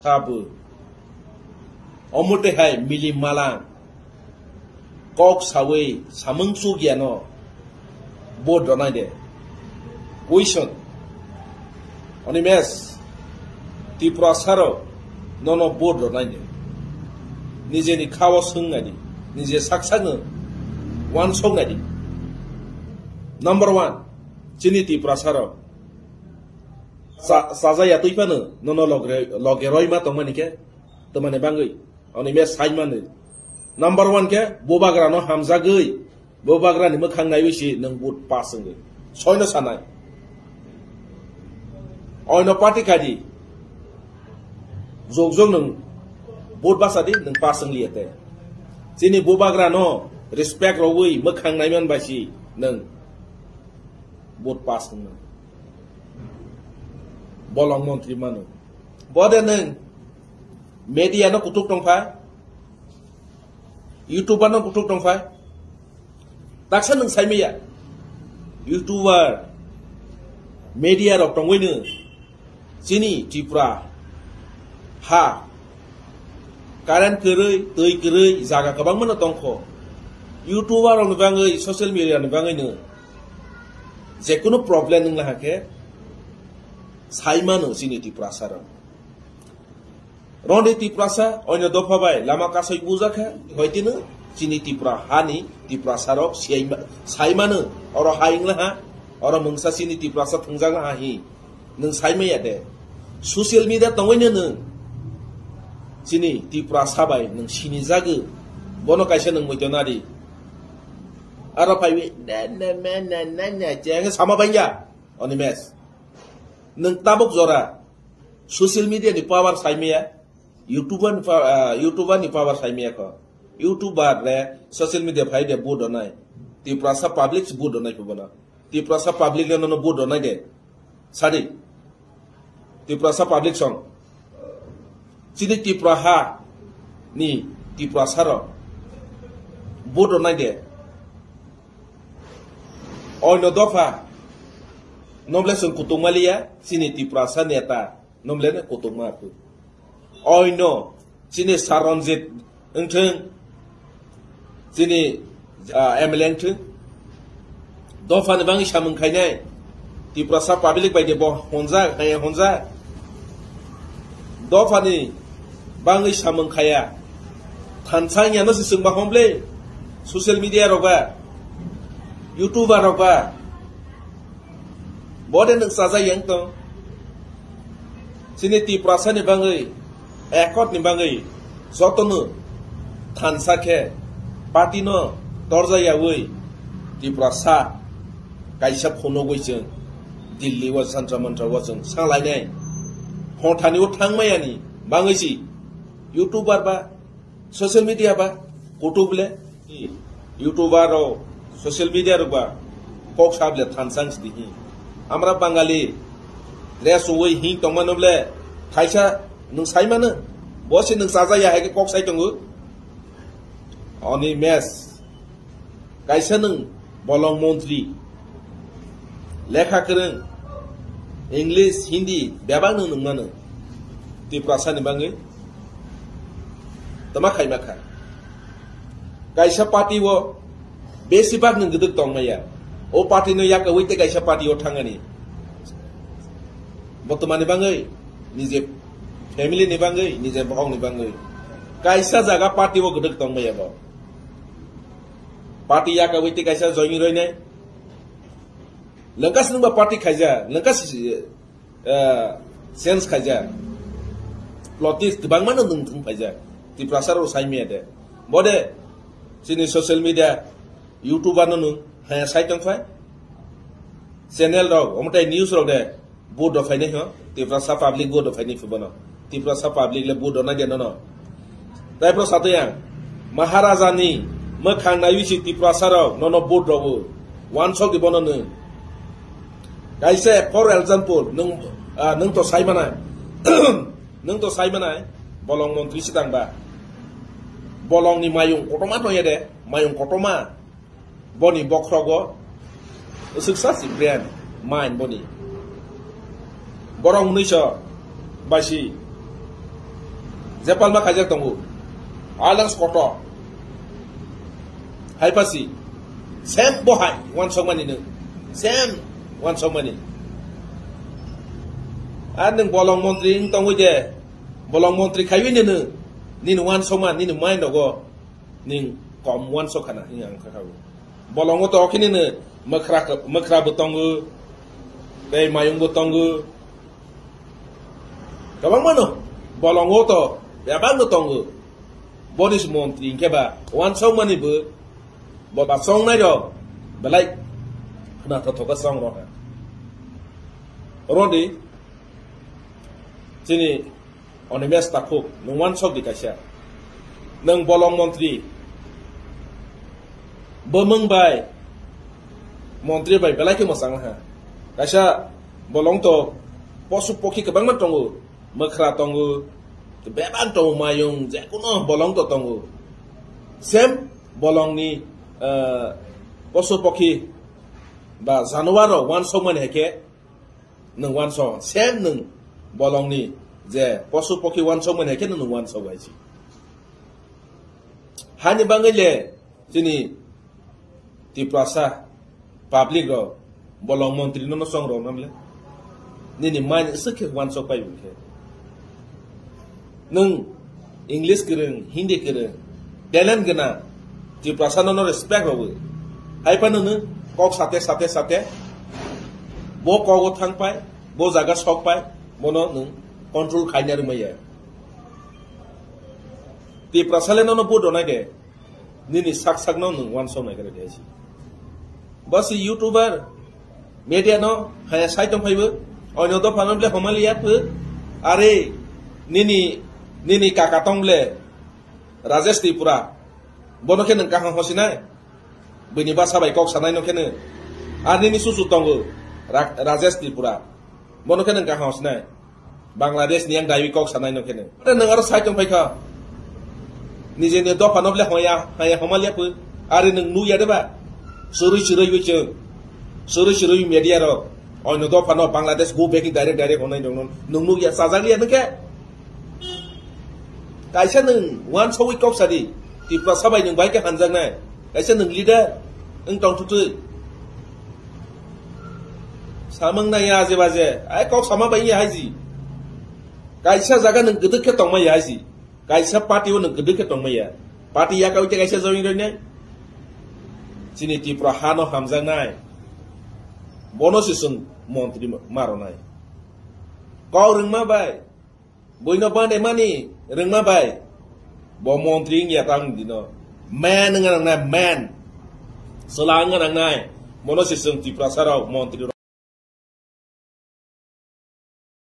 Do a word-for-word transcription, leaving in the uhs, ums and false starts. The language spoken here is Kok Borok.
Abo. Omo twi hai mili malang. Kok sawi samung chukya no. Vote rwnai de. Question. Oni mes. Tiprasa rok nono vote rwnai de. Nijeni khao swngnai di. Nije sak sakno wansoknai di. Number one. Chini Tiprasa rok. Cha-, chaja ya twi phano nono logre-, loge roi ma tongmani khe. Twmani bangwi. Oni mes sai mani. Number one khe bubagra no hamjagwi. Bubagra ni mwkhang naiwi si nwng vote pass wngwi. Soino sanai. Oino party kadi. Jok jok nwng vote basa di nwng pass wngli ete. Chini bubagra no respect rogwi mwkhang naiman bai si nwng vote pass wngno. Bolong montri mano. Bode nwng media no kutuk tongpha. YouTuber no kutuk tongpha. Taksa nwng saimaya. YouTuber, media rok tongwi no. Chini Tripura ha. Current kwrwi, twi kwrwi, jaga kwbangma no tongkho. YouTuber rok ni bangwi, social media ni bangwi no. Jekunu problem wngla hakhe. Saimano chini Tiprasa rok. Roni Tiprasa, oino dopha bai, lama kasai bujakha, hoitino, chini Tipra hani, Tiprasa rok, siyaima-, saimano, oro ha wngla ha, oro mungsa chini Tiprasa thwngjak la ha hi, nwng saimaya de. Social media tongwino nwng, chini Tiprasa bai nwng sinijagwi, bono kaisa nwng muitonari. Aro phaiwi, ne, ne, me, ne, ne, ne, cheng sama bangya, oni mes. Nwng tabuk jora, social media ni power saimaya, YouTuber ni pa-, ah, YouTuber ni power saimaya ko. YouTuber re social media phai de vote donai. Tiprasa public vote donai ko bono. Tiprasa public le nono vote donai de. Sadi. Tiprasa public song. Chini Tipraha ni Tiprasa ro vote donai de. Oino dopha. Noble song kutung maliya. Chini Tiprasa neta. Nomlene kutukma aphu. Oino, chini Saranjit wngthung, chini, ah, M L A wngthung. Dophani bangwi samung khainai. Tiprasa public bai de bo honjak, haya honjak. Dophani bangwi samung khaya. Thansa wngya no se chwngba homble. Social media rok ba. YouTuber rok ba. Bode nwng chaja yang tong. Chini Tiprasa ni bangwi, ekot ni bangwi, jotono thansa khe party no torja yawi Tiprasa kaisa phunugwi chwng Delhi o Jantar Mantar o chwng sanglainai. Hothani o thangmayani bangwi si YouTuber ba social media ba kutuk le YouTuber rok, social media rok ba kok sable thansang sidi hi. Amra Bangali dress uwi hing tongmano ble thaisa nwng saimano. Bo se nwng chaja ya hai khe kok sai tongo. Oni mes. Kaisa nwng bolong montri. Lekha kwrwng. English, Hindi, bebak nwng nungmano. Tiprasa ni bangwi. Tama khai makha. Kaisa party o besi bak nwng gdwk tong maya. O party no yakawi te kaisa party o thangani. Botomani bangwi, nije family ni bangwi, nije bohong ni bangwi. Kaisa jaga party o gdwk tong maya bo. Party yakawi te kaisa join roi nai. Lengkas nwng ba party khaija, lengkas eh, change khaijak. Politics kwbangma no nwng thung phaijak. Tiprasa rok sai maya de. Bode, chini social media, YouTuber no nwng, haya sai tong phai. Channel rok, omotai news rok de, vote rok phainai ho. Tiprasa public vote rok phainai phi bono. Tiprasa public le vote rok nai de nono. Taiphro satuyang, Maharaja ni mwkhang naiwi si Tiprasa rok nono vote rogo. Wansok di bono nwng. Kaisa for example, nwng, ah, nwng to sai manai. Nwng to sai manai, bolong montri si tangba. Bolong ni mayung kotorma tongya de, mayung kotorma. Boni bokhrogo swksa si brain, mind boni. Borok hwnwi so bai si Jepalma khaijak tongo. Alliance kotor. Haipasi. Same bo hai, wansokmani nwng. Same wansokmani. Ar nwng bolong montri wng tongwi de, bolong montri khaiwi nini, nini wansokma, nini mind rogo nwng kom wansok khana, hwnwi ang kha kha o. Bolongo to khe nini mwkhra, mwkhra bo tongo, tei mayung bo tongo. Kwbangma no bolongo to bebak no tongo. Boni se montri hwnkhe ba wansokmani bo, bo ba chongnai rok belai khna thothoka chong rok. Rodi chini Onimes Takhuk, nwng wansok di kaisa. Nwng bolong montri. Bwmwng bai, montri bai belai khe mwchang ha. Kaisa bolong to posu pokhi kwbangma tongo. Mwkhra tongo. Bebak tongo mayung, jekuno bolong to tongo. Same bolongni, eh, posu pokhi ba januar rok wansokmani hai khe nwng wansok, same nwng bolongni je posu pokhi wansokmani hai khe nwng wansok bai si. Hani bangwi le chini Tiprasa public rok bolong montri no chong rok nam le. Nini mind swk khe wansok pai bo khe. Nwng English kwrwng, Hindi kwrwng, talent gwnang, Tiprasa no, no respect rwwi. Hai phano nwng kok sate, sate, sate, bo kogo thang pai, bo jaga sok pai, bono nwng control khaina rwmaya. Tiprasa le nono vote rwnai de, nini sak sak no nwng wansok nai khe de si. Bo si YouTuber, media no haya sai tong phaibo. Oino dopha no ble homali ya phu. Are nini, nini kaka tong ble Rajesh Tripura. Bono khe nwng kaham hosinai. Bini basa bai kok sanai no khe nwng. Ar nini susu tongo Ra-, Rajesh Tripura. Bono khe nwng kaham hosinai. Bangladesh ni yang daiwi kok sanai no khe nwng. Ate nwng aro sai tong phai kha. Nijeni dopha no ble hoya, haya homalia phu. Are nwng nukya de ba? Suri suri wi chwng. Suri suri wi media rok. Oino dopha no Bangladesh go back direct direct honai nwng no. Nwng nukya, sajak ya nwng khe. Kaisa nwng wansogwi kok sadi. Tiprasa bai nwng bai khe hanjaknai. Kaisa nwng leader wng tong thutwi. Samung nai ya aje baje. Ai kok sama bai ya haji. Kaisa jaga nwng kwdwk khe tongma ya haji. Kaisa party o nwng kwdwk khe tongma ya. Party ya kawi te kaisa join roi nai. Chini Tripura ha no hamjaknai. Bono se chwng montri ma-, ma rwnai. Kok rwngma bai. Buino bande mani rwngma bai. Bo montri wngya tang dino. Man wngna nangnai, man. Chwla wngna nangnai. Bono se chwng Tiprasa rok montri